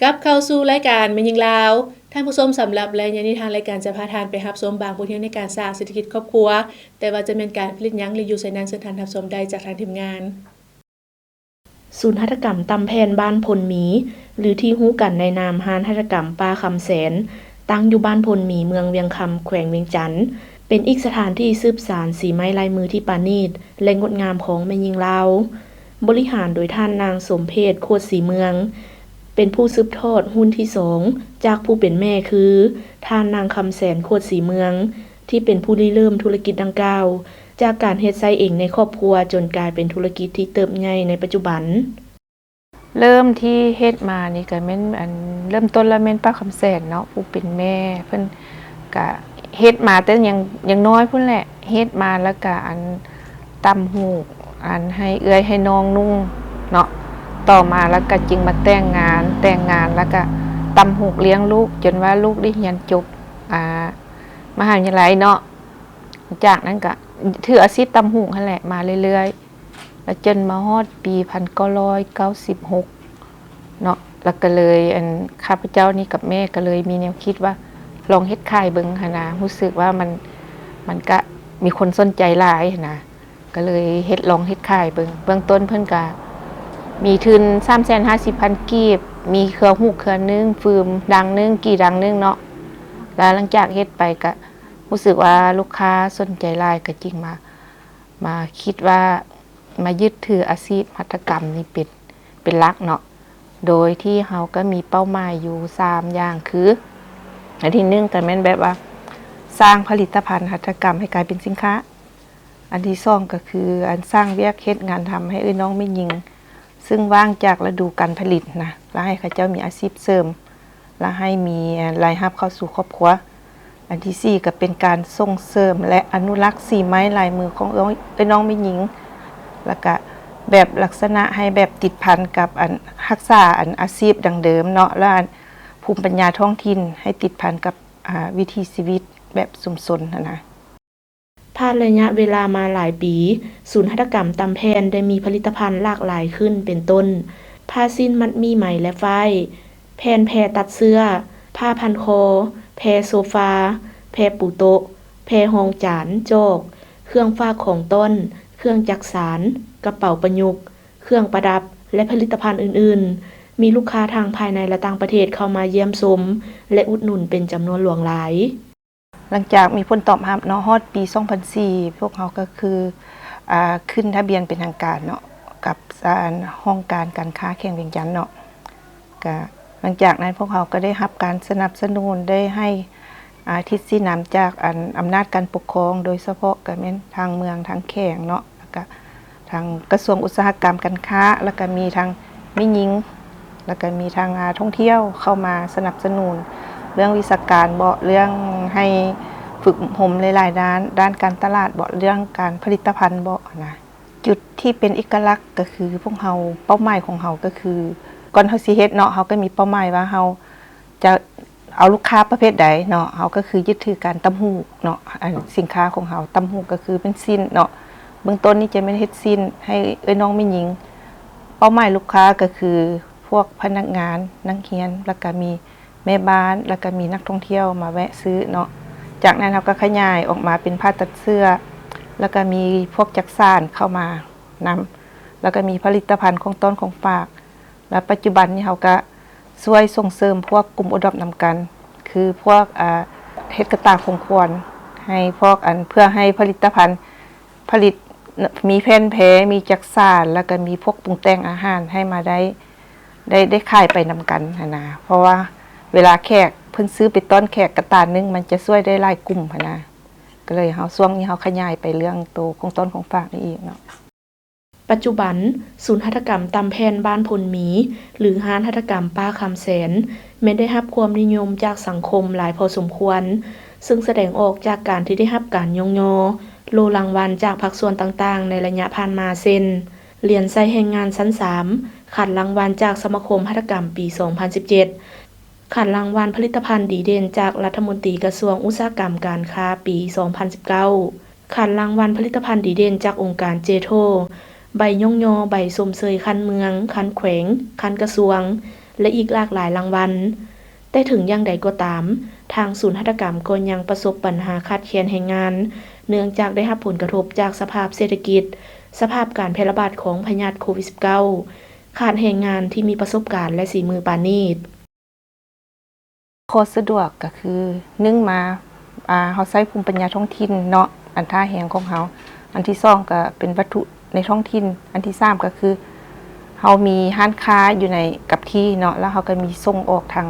ກັບເຂົ້າສູ່ລາຍການແມ່ຍິງລາວ. ທ່ານຜູ້ຊົມ, ສຳລັບໄລຍະນີ້ ທາງລາຍການຈະພາທ່ານໄປຮັບຊົມບາງບົດຮຽນໃນການສ້າງເສດຖະກິດຄອບຄົວ, ແຕ່ວ່າຈະແມ່ນການຜະລິດຫຍັງ ຫຼື ຢູ່ໃສນັ້ນ, ເຊີນທ່ານຮັບຊົມໄດ້ຈາກທາງທີມງານ. ສູນຫັດຖະກຳຕ່ຳແຜ່ນບ້ານພົນມີ ຫຼື ທີ່ຮູ້ກັນໃນນາມຮ້ານຫັດຖະກຳປ້າຄຳແສນ, ຕັ້ງຢູ່ບ້ານພົນມີ ເມືອງວຽງຄຳ ແຂວງວຽງຈັນ, ເປັນອີກສະຖານທີ່ສືບສານສີໄມ້ລາຍມືທີ່ປານີດ ແລະ ງົດງາມຂອງແມ່ຍິງລາວ. ບໍລິຫານໂດຍທ່ານນາງສົມເພດ ໂຄດສີເມືອງ, ເປັນຜູ້ສືບທອດຮຸ່ນທີສອງຈາກຜູ້ເປັນແມ່ຄື ທ່ານນາງຄຳແສນ ໂຄດສີເມືອງ ທີ່ເປັນຜູ້ລິເລີ່ມທຸລະກິດດັ່ງກ່າວ ຈາກການເຮັດໃຊ້ເອງໃນຄອບຄົວ ຈົນກາຍເປັນທຸລະກິດທີ່ເຕີບໃຫຍ່ໃນປັດຈຸບັນ. ເລີ່ມທີ່ເຮັດມານີ້ກະແມ່ນ ອັນ ເລີ່ມຕົ້ນລະແມ່ນປ້າຄຳແສນເນາະ ຜູ້ເປັນແມ່ ເພິ່ນກະເຮັດມາແຕ່ຍັງ ຍັງນ້ອຍພຸ້ນແຫຼະ ເຮັດມາລະກະ ອັນ ຕ່ຳຫູກ ອັນ ໃຫ້ເອື້ອຍໃຫ້ນ້ອງນຸ່ງເນາະ, ຕໍ່ມາລະກະຈຶ່ງມາແຕ່ງງານ ແຕ່ງງານລະກະຕ່ຳຫູກລ້ຽງລູກ ຈົນວ່າລູກໄດ້ຮຽນຈົບ ອ່າ ມະຫາວິທະຍາໄລເນາະ. ຈາກນັ້ນກະຖືອາຊີບຕ່ຳຫູກຫັ້ນແຫຼະມາເລື້ອຍໆ ລະຈົນມາຮອດປີພັນເກົ້າຮ້ອຍເກົ້າສິບຫົກເນາະ, ລະກະເລີຍ ອັນ ຂ້າພະເຈົ້ານີ້ກັບແມ່ກະເລີຍມີແນວຄິດວ່າລອງເຮັດຂາຍເບິ່ງຫັ້ນນະ, ຮູ້ສຶກວ່າມັນ ມັນກະມີຄົນສົນໃຈຫຼາຍຫັ້ນນະ, ກະເລີຍເຮັດ ລອງເຮັດຂາຍເບິ່ງ. ເບື້ອງຕົ້ນເພິ່ນກະມີທຶນສາມແສນຫ້າສິບພັນກີບ, ມີເຄືອຫູກເຄືອໜຶ່ງ, ຟືມດັງໜຶ່ງ, ກີ່ດັງໜຶ່ງເນາະ. ລະຫຼັງຈາກເຮັດໄປກະ ຮູ້ສຶກວ່າລູກຄ້າສົນໃຈຫຼາຍ ກະຈຶ່ງມາ ມາຄິດວ່າມາຍຶດຖືອາຊີບຫັດຖະກຳນີ້ເປັນ ເປັນຫຼັກເນາະ, ໂດຍທີ່ເຮົາກະມີເປົ້າໝາຍຢູ່ສາມຢ່າງ ຄື ອັນທີໜຶ່ງກະແມ່ນແບບວ່າສ້າງຜະລິດຕະພັນຫັດຖະກຳໃຫ້ກາຍເປັນສິນຄ້າ, ອັນທີສອງກະຄື ອັນ ສ້າງວຽກເຮັດງານທຳໃຫ້ເອື້ອຍນ້ອງແມ່ຍິງ ຊຶ່ງວ່າງຈາກລະດູການຜະລິດນະ ລະໃຫ້ເຂົາເຈົ້າມີອາຊີບເສີມ ລະໃຫ້ມີລາຍຮັບເຂົ້າສູ່ຄອບຄົວ. ອັນທີສີ່ກະເປັນການສົ່ງເສີມ ແລະ ອະນຸລັກສີໄມ້ລາຍມືຂອງເອື້ອຍນ້ອງແມ່ຍິງ, ລະກະແບບລັກສະນະໃຫ້ແບບຕິດພັນກັບ ອັນ ຮັກສາ ອັນ ອາຊີບດັ້ງເດີມເນາະ ລະ ອັນ ພູມປັນຍາທ້ອງຖິ່ນ ໃຫ້ຕິດພັນກັບ ອາ ວິຖີຊີວິດແບບຊຸມຊົນຫັ້ນນະ. ຜ່ານໄລຍະເວລາມາຫຼາຍປີ, ສູນຫັດຖະກຳຕ່ຳແຜ່ນໄດ້ມີຜະລິດຕະພັນຫຼາກຫຼາຍຂຶ້ນ ເປັນຕົ້ນ ຜ້າສິ້ນມັດໝີ້ໄມ້ ແລະ ຝ້າຍ, ແຜ່ນແພຕັດເຊື້ອ, ຜ້າພັນຄໍ, ແພໂຊຟາ, ແພປູໂຕະ, ແພຮອງຈານ, ຈອກ, ເຄື່ອງຝາກຂອງຕ້ອນ, ເຄື່ອງຈັກສານ, ກະເປົາປະຍຸກ, ເຄື່ອງປະດັບ ແລະ ຜະລິດຕະພັນອື່ນໆ. ມີລູກຄ້າທັງພາຍໃນ ແລະ ຕ່າງປະເທດເຂົ້າມາຢ້ຽມຊົມ ແລະ ອຸດໜູນເປັນຈຳນວນຫຼວງຫຼາຍ. ຫຼັງຈາກມີຜົນຕອບຮັບເນາະ ຮອດປີສອງພັນສີ່ ພວກເຮົາກະຄື ອາ ຂຶ້ນທະບຽນເປັນທາງການເນາະ ກັບ ອັນ ຫ້ອງການການຄ້າແຂວງວຽງຈັນເນາະ. ກະຫຼັງຈາກນັ້ນພວກເຮົາກະໄດ້ຮັບການສະໜັບສະໜູນ ໄດ້ໃຫ້ ອາ ທິດຊີ້ນຳຈາກ ອັນ ອຳນາດການປົກຄອງ ໂດຍສະເພາະກະແມ່ນທາງເມືອງ ທາງແຂວງເນາະ ລະກະ ທາງກະຊວງອຸດສາຫະກຳການຄ້າ ລະກະມີທາງແມ່ຍິງ ລະກະມີທາງ ອາ ທ່ອງທ່ຽວເຂົ້າມາສະໜັບສະໜູນເລື່ອງວິຊາການເບາະ ເລື່ອງໃຫ້ຝຶກອົບຮົມຫຼາຍໆດ້ານ ດ້ານການຕະຫຼາດເບາະ ເລື່ອງການຜະລິດຕະພັນເບາະນະ. ຈຸດທີ່ເປັນເອກະລັກກະຄືພວກເຮົາ ເປົ້າໝາຍຂອງເຮົາກະຄື ກ່ອນເຮົາຊິເຮັດເນາະ ເຮົາກະມີເປົ້າໝາຍວ່າເຮົາ ຈະເອົາລູກຄ້າປະເພດໃດເນາະ, ເຮົາກະຄືຍຶດຖືການຕ່ຳຫູກເນາະ, ອັນ ສິນຄ້າຂອງເຮົາຕ່ຳຫູກກະຄືເປັນຊີ້ນເນາະ, ເບື້ອງຕົ້ນນີ້ຈະແມ່ນເຮັດຊີ້ນໃຫ້ເອື້ອຍນ້ອງແມ່ຍິງ. ເປົ້າໝາຍລູກຄ້າກະຄືພວກພະນັກງານ, ນັກຮຽນ ລະກະມີແມ່ບ້ານ ລະກະມີນັກທ່ອງທ່ຽວມາແວະຊື້ເນາະ. ຈາກນັ້ນເຮົາກະຂະຫຍາຍອອກມາເປັນຜ້າຕັດເສື້ອ ລະກະມີພວກຈັກສານເຂົ້າມານຳ ລະກະມີຜະລິດຕະພັນຂອງຕ້ອນຂອງຝາກ. ລະປັດຈຸບັນນີ້ເຮົາກະຊ່ວຍສົ່ງເສີມພວກກຸ່ມໂອດອບນຳກັນ ຄືພວກ ອາ ເຮັດກະຕ່າຂອງຂວັນໃຫ້ພວກ ອັນ ເພື່ອໃຫ້ຜະລິດຕະພັນຜະລິດ ມີແຜ່ນແພ ມີຈັກສານ ລະກະມີພວກປຸງແຕ່ງອາຫານໃຫ້ມາໄດ້ ໄດ້ ໄດ້ຂາຍໄປນຳກັນຫັ້ນນະ. ເພາະວ່າເວລາແຂກເພິ່ນຊື້ໄປຕ້ອນແຂກ ກະຕ່າໜຶ່ງມັນຈະຊ່ວຍໄດ້ຫຼາຍກຸ່ມຫັ້ນນະ. ກະເລີຍເຮົາ ຊ່ວງນີ້ເຮົາຂະຫຍາຍໄປເລື່ອງໂຕຂອງຕ້ອນຂອງຝາກນີ້ອີກເນາະ. ປັດຈຸບັນ, ສູນຫັດຖະກຳຕ່ຳແຜ່ນບ້ານພົນມີ ຫຼື ຮ້ານຫັດຖະກຳປ້າຄຳແສນ ແມ່ນໄດ້ຮັບຄວາມນິຍົມຈາກສັງຄົມຫຼາຍພໍສົມຄວນ, ເຊິ່ງສະແດງອອກຈາກການທີ່ໄດ້ຮັບການຍ້ອງຍໍໂລ່ລາງວັນຈາກພາກສ່ວນຕ່າງໆໃນໄລຍະຜ່ານມາ ເຊັ່ນ: ຫຼຽນໄຊແຮງງານຊັ້ນສາມ, ຂັນລາງວັນຈາກສະມາຄົມຫັດຖະກຳປີສອງພັນສິບເຈັດ, ຂັນລາງວັນຜະລິດຕະພັນດີເດັ່ນຈາກລັດຖະມົນຕີກະຊວງອຸດສາຫະກຳການຄ້າປີສອງພັນສິບເກົ້າ. ຂັນລາງວັນຜະລິດຕະພັນດີເດັ່ນຈາກອົງການເຈໂທ, ໃບຍ້ອງຍໍ, ໃບຊົມເຊີຍຂັ້ນເມືອງ, ຂັ້ນແຂວງ, ຂັ້ນກະຊວງ, ແລະ ອີກຫຼາກຫຼາຍລາງວັນ. ແຕ່ເຖິງຢ່າງໃດກໍຕາມ, ທາງສູນຫັດຖະກຳກໍຍັງປະສົບບັນຫາຂາດແຄນແຮງງານ, ເນື່ອງຈາກໄດ້ຮັບຜົນກະທົບຈາກສະພາບເສດຖະກິດ, ສະພາບການແຜ່ລະບາດຂອງພະຍາດໂຄວິດສິບເກົ້າ, ຂາດແຮງງານທີ່ມີປະສົບການ ແລະ ສີມືປານນີ້. ຂໍ້ສະດວກກໍຄື ໜຶ່ງມາ ອ່າ ເຮົາໃຊ້ພູມປັນຍາທ້ອງຖິ່ນເນາະ ອັນທ່າແຮງຂອງເຮົາ, ອັນທີສອງກໍເປັນວັດຖຸໃນທ້ອງຖິ່ນ, ອັນທີສາມກໍຄື ເຮົາມີຮ້ານຄ້າຢູ່ໃນກັບທີ່ເນາະ ແລ້ວເຮົາກໍມີສົ່ງອອກທາງ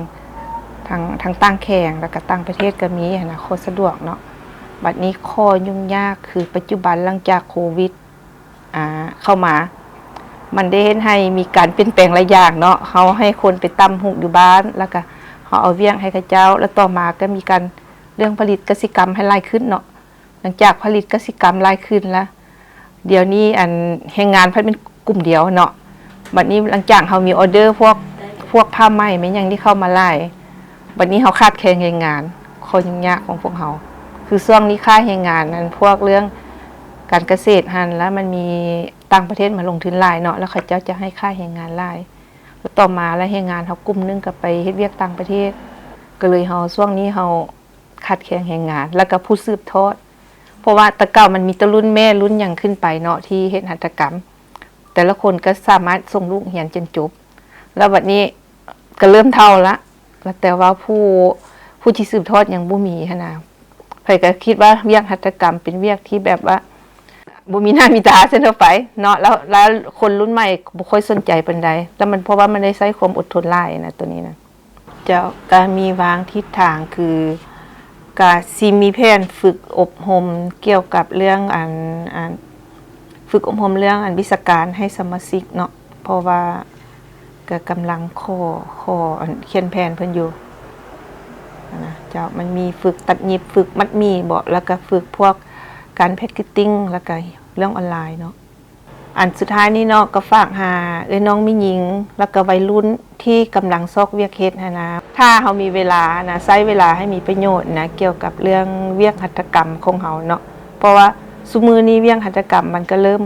ທາງ ທາງຕ່າງແຂວງ ແລ້ວກໍຕ່າງປະເທດກໍມີຫັ້ນນະ ຂໍ້ສະດວກເນາະ. ບັດນີ້ຂໍ້ຫຍຸ້ງຍາກຄື ປັດຈຸບັນຫຼັງຈາກໂຄວິດ ອ່າ ເຂົ້າມາ ມັນໄດ້ເຮັດໃຫ້ມີການປ່ຽນແປງຫຼາຍຢ່າງເນາະ. ເຮົາໃຫ້ຄົນໄປຕ່ຳຫູກຢູ່ບ້ານ ແລ້ວກະເຮົາເອົາວຽກໃຫ້ເຂົາເຈົ້າ ແລ້ວຕໍ່ມາກໍມີການ ເລື່ອງຜະລິດກະສິກຳໃຫ້ຫຼາຍຂຶ້ນເນາະ. ຫຼັງຈາກຜະລິດກະສິກຳຫຼາຍຂຶ້ນລະ ດຽວນີ້ອັນແຮງງານພັດເປັນກຸ່ມດຽວເນາະ. ບັດນີ້ຫຼັງຈາກເຮົາມີອໍເດີພວກ ພວກຜ້າໄໝແມ່ນຫຍັງທີ່ເຂົ້າມາຫຼາຍ ບັດນີ້ເຮົາຂາດແຄນແຮງງານ. ຂໍ້ຫຍຸ້ງຍາກຂອງພວກເຮົາ ຄືຊ່ວງນີ້ຄ່າແຮງງານ ອັນພວກເລື່ອງການກະເສດຫັ້ນ ລະມັນມີຕ່າງປະເທດມາລົງທຶນຫຼາຍເນາະ ລະເຂົາເຈົ້າຈະໃຫ້ຄ່າແຮງງານຫຼາຍ ລະຕໍ່ມາລະແຮງງານເຮົາກຸ່ມໜຶ່ງກໍໄປເຮັດວຽກຕ່າງປະເທດ ກໍເລີຍເຮົາ ຊ່ວງນີ້ເຮົາຂາດແຄນແຮງງານ ລະກໍຜູ້ສືບທອດ ເພາະວ່າແຕ່ເກົ່າມັນມີແຕ່ລຸ້ນແມ່ລຸ້ນຫຍັງຂຶ້ນໄປເນາະ ທີ່ເຮັດຫັດຖະກຳ ແຕ່ລະຄົນກໍສາມາດສົ່ງລູກຮຽນຈົນຈົບ ແລ້ວບັດນີ້ກໍເລີ່ມເຖົ້າລະ ແຕ່ວ່າຜູ້ ຜູ້ທີ່ສືບທອດຍັງບໍ່ມີຫັ້ນນະ. ໃຜກໍຄິດວ່າວຽກຫັດຖະກຳເປັນວຽກທີ່ແບບວ່າບໍ່ມີໜ້າມີຕາຊັ້ນເຖາະໄປເນາະ ແລ້ວ ແລ້ວຄົນລຸ້ນໃໝ່ບໍ່ຄ່ອຍສົນໃຈປານໃດ ແລ້ວມັນ ເພາະວ່າມັນໄດ້ໃຊ້ຄວາມອົດທົນຫຼາຍນະ ໂຕນີ້ນະ. ເຈົ້າ ກະມີວາງທິດທາງ ຄື ກະຊິມີແຜນຝຶກອົບຮົມກ່ຽວກັບເລື່ອງອັນ ອັນ ຝຶກອົບຮົມເລື່ອງອັນວິຊາການໃຫ້ສະມາຊິກເນາະ ເພາະວ່າກະກຳລັງຂໍ ຂໍອັນຂຽນແຜນເພິ່ນຢູ່ຫັ້ນນະເຈົ້າ. ມັນມີຝຶກຕັດຫຍິບ ຝຶກມັດໝີ່ເບາະ ແລ້ວກະຝຶກພວກການແພັກເກດຕິງ ແລ້ວກະເລື່ອງອອນລາຍເນາະ. ອັນສຸດທ້າຍນີ້ເນາະ ກໍຝາກຫາເອື້ອຍນ້ອງແມ່ຍິງ ແລ້ວກໍໄວລຸ້ນທີ່ກຳລັງຊອກວຽກເຮັດຫັ້ນນະ ຖ້າເຮົາມີເວລານະ ໃຊ້ເວລາໃຫ້ມີປະໂຫຍດນະ ກ່ຽວກັບເລື່ອງວຽກຫັດຖະກຳຂອງເຮົາເນາະ ເພາະວ່າຊຸມື້ນີ້ວຽກຫັດຖະກຳມັນກໍເລີ່ມ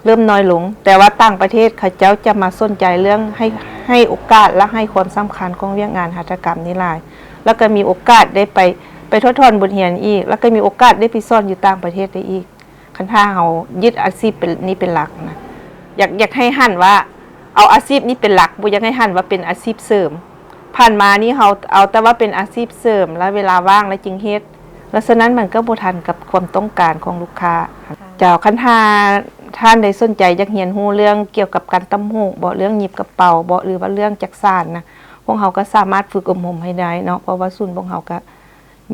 ເລີ່ມນ້ອຍລົງ ແຕ່ວ່າຕ່າງປະເທດເຂົາເຈົ້າຈະມາສົນໃຈເລື່ອງໃຫ້ ໃຫ້ໂອກາດ ແລະ ໃຫ້ຄວາມສຳຄັນຂອງວຽກງານຫັດຖະກຳນີ້ຫຼາຍ ແລ້ວກໍມີໂອກາດໄດ້ໄປ ໄປຖອດຖອນບົດຮຽນອີກ ແລ້ວກໍມີໂອກາດໄດ້ໄປສອນຢູ່ຕ່າງປະເທດໄດ້ອີກ. ຄັນຖ້າເຮົາຍຶດອາຊີບເປັນ ນີ້ເປັນຫຼັກນະ ຢາກ ຢາກໃຫ້ຫັນວ່າເອົາອາຊີບນີ້ເປັນຫຼັກ ບໍ່ຢາກໃຫ້ຫັນວ່າເປັນອາຊີບເສີມ. ຜ່ານມານີ້ເຮົາເອົາແຕ່ວ່າເປັນອາຊີບເສີມ ແລ້ວເວລາວ່າງແລ້ວຈຶ່ງເຮັດ ແລ້ວສະນັ້ນມັນກໍບໍ່ທັນກັບຄວາມຕ້ອງການຂອງລູກຄ້າ. ເຈົ້າ ຄັນຖ້າທ່ານໃດສົນໃຈຢາກຮຽນຮູ້ເລື່ອງກ່ຽວກັບການຕ່ຳຫູກເບາະ ເລື່ອງຫຍິບກະເປົາເບາະ ຫຼືວ່າເລື່ອງຈັກສານນະ ພວກເຮົາກໍສາມາດຝຶກອົບຮົມໃຫ້ໄດ້ເນາະ ເພາະວ່າສູນພວກເຮົາກໍ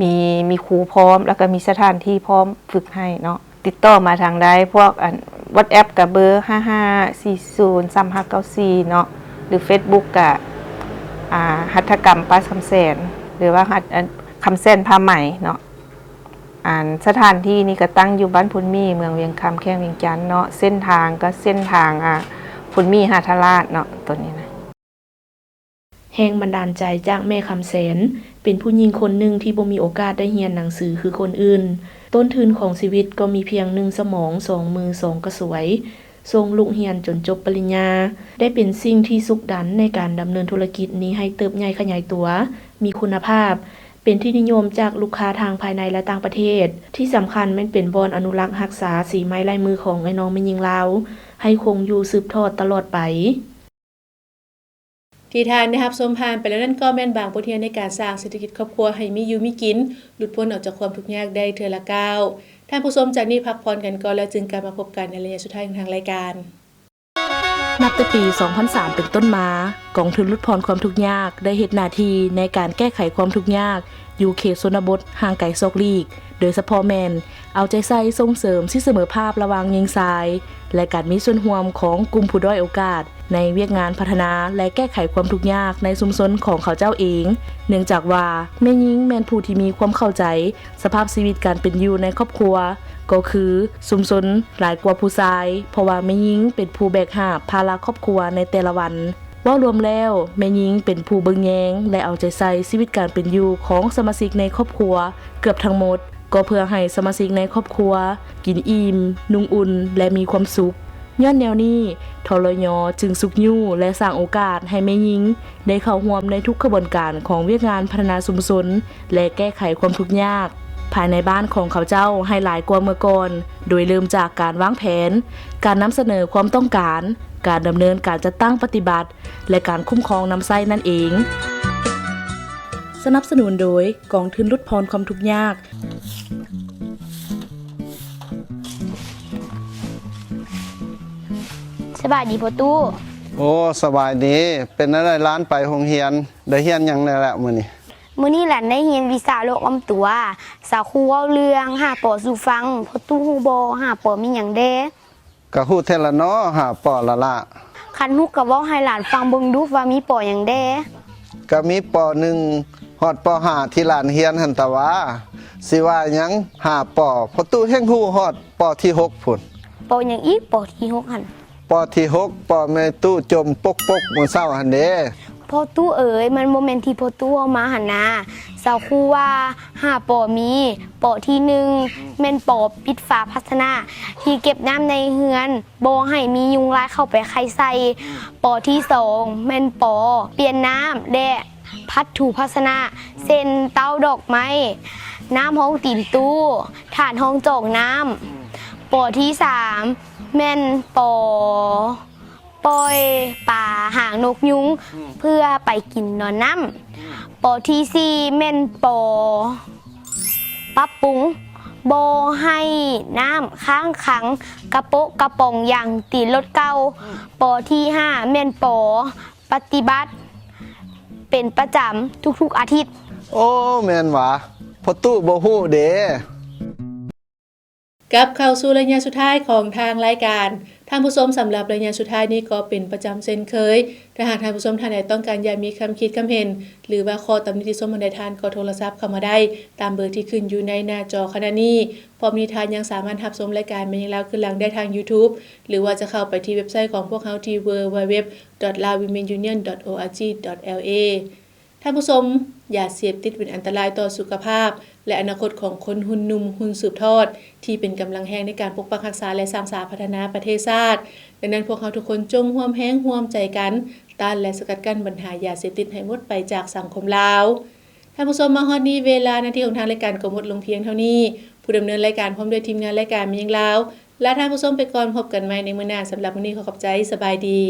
ມີ ມີຄູພ້ອມ ແລ້ວກໍມີສະຖານທີ່ພ້ອມຝຶກໃຫ້ເນາະ. ຕິດຕໍ່ມາທາງໄດ້ ພວກອັນ WhatsApp ກະເບີ ຫ້າຫ້າສີ່ສູນສາມຫ້າເກົ້າສີ່ເນາະ ຫຼື Facebook ກະ ອ່າ ຫັດຖະກຳປ້າຄຳແສນ ຫຼືວ່າຫັດ ອັນ ຄຳແສນຜ້າໄໝເນາະ. ອັນສະຖານທີ່ນີ້ກະຕັ້ງຢູ່ບ້ານໂພນໝີ່ ເມືອງວຽງຄຳ ແຂວງວຽງຈັນເນາະ. ເສັ້ນທາງກະເສັ້ນທາງ ອ່າ ໂພນໝີ່ ທ່າທະລາດເນາະ ໂຕນີ້ນະ. ແຮງບັນດານໃຈຈາກແມ່ຄຳແສນ ເປັນຜູ້ຍິງຄົນໜຶ່ງທີ່ບໍ່ມີໂອກາດໄດ້ຮຽນໜັງສືຄືຄົນອື່ນ. ຕົ້ນທຶນຂອງຊີວິດກໍມີພຽງໜຶ່ງສະໝອງ, ສອງມື, ສອງກະສວຍ, ສົ່ງລູກຮຽນຈົນຈົບປະລິນຍາ ໄດ້ເປັນສິ່ງທີ່ຊຸກດັນໃນການດຳເນີນທຸລະກິດນີ້ໃຫ້ເຕີບໃຫຍ່ຂະຫຍາຍຕົວ, ມີຄຸນນະພາບ, ເປັນທີ່ນິຍົມຈາກລູກຄ້າທາງພາຍໃນ ແລະ ຕ່າງປະເທດ. ທີ່ສຳຄັນແມ່ນເປັນບ່ອນອະນຸລັກຮັກສາສີໄມ້ລາຍມືຂອງເອື້ອຍນ້ອງແມ່ຍິງລາວ ໃຫ້ຄົງຢູ່ສືບທອດຕະຫຼອດໄປ. ທີ່ທ່ານໄດ້ຮັບຊົມຜ່ານໄປແລ້ວນັ້ນ ກໍແມ່ນບາງບົດຮຽນໃນການສ້າງເສດຖະກິດຄອບຄົວໃຫ້ມີຢູ່ມີກິນ, ຫຼຸດພົ້ນອອກຈາກຄວາມທຸກຍາກໄດ້ເທື່ອລະກ້າວ. ທ່ານຜູ້ຊົມ, ຈາກນີ້ພັກຜ່ອນກັນກ່ອນ ແລ້ວຈຶ່ງກັບມາພົບກັນໃນໄລຍະສຸດທ້າຍຂອງທາງລາຍການ. ນັບແຕ່ປີສອງພັນສາມເປັນຕົ້ນມາ, ກອງທຶນຫຼຸດຜ່ອນຄວາມທຸກຍາກໄດ້ເຮັດໜ້າທີ່ໃນການແກ້ໄຂຄວາມທຸກຍາກ ຢູ່ເຂດຊົນນະບົດຫ່າງໄກສອກຫຼີກ, ໂດຍສະເພາະແມ່ນເອົາໃຈໃສ່ສົ່ງເສີມສິດສະເໝີພາບລະຫວ່າງຍິງຊາຍ ແລະ ການມີສ່ວນຮ່ວມຂອງກຸ່ມຜູ້ດ້ອຍໂອກາດໃນວຽກງານພັດທະນາ ແລະ ແກ້ໄຂຄວາມທຸກຍາກໃນຊຸມຊົນຂອງເຂົາເຈົ້າເອງ, ເນື່ອງຈາກວ່າແມ່ຍິງແມ່ນຜູ້ທີ່ມີຄວາມເຂົ້າໃຈສະພາບຊີວິດການເປັນຢູ່ໃນຄອບຄົວ ກໍຄືຊຸມຊົນຫຼາຍກວ່າຜູ້ຊາຍ, ເພາະວ່າແມ່ຍິງເປັນຜູ້ແບກຫາບພາລະຄອບຄົວໃນແຕ່ລະວັນ. ເວົ້າລວມແລ້ວ, ແມ່ຍິງເປັນຜູ້ເບິ່ງແຍງ ແລະ ເອົາໃຈໃສ່ຊີວິດການເປັນຢູ່ຂອງສະມາຊິກໃນຄອບຄົວເກືອບທັງໝົດ, ກໍເພື່ອໃຫ້ສະມາຊິກໃນຄອບຄົວກິນອີ່ມ, ນຸ່ງອຸ່ນ ແລະ ມີຄວາມສຸກ. ຍ້ອນແນວນີ້ ທລຍ ຈຶ່ງຊຸກຍູ້ ແລະ ສ້າງໂອກາດໃຫ້ແມ່ຍິງໄດ້ເຂົ້າຮ່ວມໃນທຸກຂະບວນການຂອງວຽກງານພັດທະນາຊຸມຊົນ ແລະ ແກ້ໄຂຄວາມທຸກຍາກ ພາຍໃນບ້ານຂອງເຂົາເຈົ້າໃຫ້ຫຼາຍກວ່າເມື່ອກ່ອນ, ໂດຍເລີ່ມຈາກການວາງແຜນ, ການນຳສະເໜີຄວາມຕ້ອງການ, ການດຳເນີນການຈັດຕັ້ງປະຕິບັດ ແລະ ການຄຸ້ມຄອງນຳໃຊ້ນັ້ນເອງ. ສະໜັບສະໜູນໂດຍ ກອງທຶນຫຼຸດຜ່ອນຄວາມທຸກຍາກ. ສະບາຍດີພໍ່ຕູ້. ໂອ້ ສະບາຍດີ. ເປັນແນວໃດຫຼານໄປໂຮງຮຽນ? ໄດ້ຮຽນຫຍັງແດ່ລະມື້ນີ້? ມື້ນີ້ຫຼານໄດ້ຮຽນວິຊາໂລກອ້ອມຕົວ. ສາວຄູເວົ້າເລື່ອງຫ້າ ປໍ ສູ່ຟັງ. ພໍ່ຕູ້ຮູ້ບໍ່ ຫ້າ ປໍ ມີຫຍັງແດ່? ກະຮູ້ແທ້ລະເນາະ ຫ້າ ປໍ ລະລະ. ຄັນຮູ້ກະເວົ້າໃຫ້ຫຼານຟັງເບິ່ງດູວ່າມີ ປໍ ຫຍັງແດ່? ກະມີ ປໍ ໜຶ່ງ ຮອດ ປໍ ຫ້າ ທີ່ຫຼານຮຽນຫັ້ນຕາຫວາ. ຊິວ່າຫຍັງ ຫ້າ ປໍ ພໍ່ຕູ້ແຮ່ງຮູ້ຮອດ ປໍ ທີ ຫົກ ພຸ້ນ. ປໍ ຫຍັງອີກ ປໍ ທີ ຫົກ ຫັ້ນ? ປໍ ທີ ຫົກ ປໍ ແມ່ຕູ້ຈົ່ມປົກໆ ມື້ເຊົ້າຫັ້ນເດ. ພໍ່ຕູ້ເອີຍ ມັນບໍ່ແມ່ນທີ່ພໍ່ຕູ້ເວົ້າມາຫັ້ນນາ. ສາວຄູວ່າ ຫ້າ ປໍ ມີ ປໍ ທີ ໜຶ່ງ ແມ່ນ ປໍ ປິດຝາພາຊະນະທີ່ເກັບນ້ຳໃນເຮືອນ ບໍ່ໃຫ້ມີຍຸງລາຍເຂົ້າໄປໄຂ່ໃສ່. ປໍ ທີ ສອງ ແມ່ນ ປໍ ປ່ຽນນ້ຳ ແລະ ພັດຖູພາຊະນະ ເຊັ່ນ ເຕົ້າດອກໄມ້, ນ້ຳຮອງຕີນຕູ້, ຖາດຮອງຈອກນ້ຳ. ປໍ ທີ ສາມ ແມ່ນ ປໍ ປ່ອຍປາຫາງນົກຍຸງ ອືມ ເພື່ອໄປກິນນອນນ້ຳ. ອືມ ປໍ ທີ ສີ່ ແມ່ນ ປໍ ປັບປຸງ ບໍ່ໃຫ້ນ້ຳຄ້າງຂັງກະໂປະກະປ໋ອງຢາງຕີນລົດເກົ່າ. ອືມ ປໍ ທີ ຫ້າ ແມ່ນ ປໍ ປະຕິບັດ ເປັນປະຈຳທຸກໆອາທິດ. ໂອ້ ແມ່ນຫວາ ພໍ່ຕູ້ບໍ່ຮູ້ເດ. ກັບເຂົ້າສູ່ໄລຍະສຸດທ້າຍຂອງທາງລາຍການ. ທ່ານຜູ້ຊົມ, ສຳລັບໄລຍະສຸດທ້າຍນີ້ກໍເປັນປະຈຳເຊັ່ນເຄີຍ. ຖ້າຫາກທ່ານຜູ້ຊົມທ່ານໃດຕ້ອງການຢາກມີຄຳຄິດຄຳເຫັນ ຫຼືວ່າຂໍ້ຕຳໜິຕິຊົມອັນໃດ, ທ່ານກໍໂທລະສັບເຂົ້າມາໄດ້ຕາມເບີທີ່ຂຶ້ນຢູ່ໃນໜ້າຈໍຂະນະນີ້. ພ້ອມນີ້ທ່ານຍັງສາມາດຮັບຊົມລາຍການແມ່ຍິງລາວຄືນຫຼັງໄດ້ທາງ YouTube ຫຼືວ່າຈະເຂົ້າໄປທີ່ເວັບໄຊຂອງພວກເຮົາທີ່ www.laowomenunion.org.la. ທ່ານຜູ້ຊົມ, ຢາເສບຕິດເປັນອັນຕະລາຍຕໍ່ສຸຂະພາບ ແລະ ອະນາຄົດຂອງຄົນຮຸ່ນໜຸ່ມຮຸ່ນສືບທອດ ທີ່ເປັນກຳລັງແຮງໃນການປົກປັກຮັກສາ ແລະ ສ້າງສາພັດທະນາປະເທດຊາດ. ດັ່ງນັ້ນ, ພວກເຮົາທຸກຄົນຈົ່ງຮ່ວມແຮງຮ່ວມໃຈກັນ ຕ້ານ ແລະ ສະກັດກັ້ນບັນຫາຢາເສບຕິດໃຫ້ໝົດໄປຈາກສັງຄົມລາວ. ທ່ານຜູ້ຊົມ, ມາຮອດນີ້ເວລາໜ້າທີ່ຂອງທາງລາຍການກໍໝົດລົງພຽງເທົ່ານີ້. ຜູ້ດຳເນີນລາຍການພ້ອມດ້ວຍທີມງານລາຍການແມ່ຍິງລາວ ລາທ່ານຜູ້ຊົມໄປກ່ອນ, ພົບກັນໃໝ່ໃນມື້ໜ້າ. ສຳລັບມື້ນີ້ຂໍຂອບໃຈ, ສະບາຍດີ.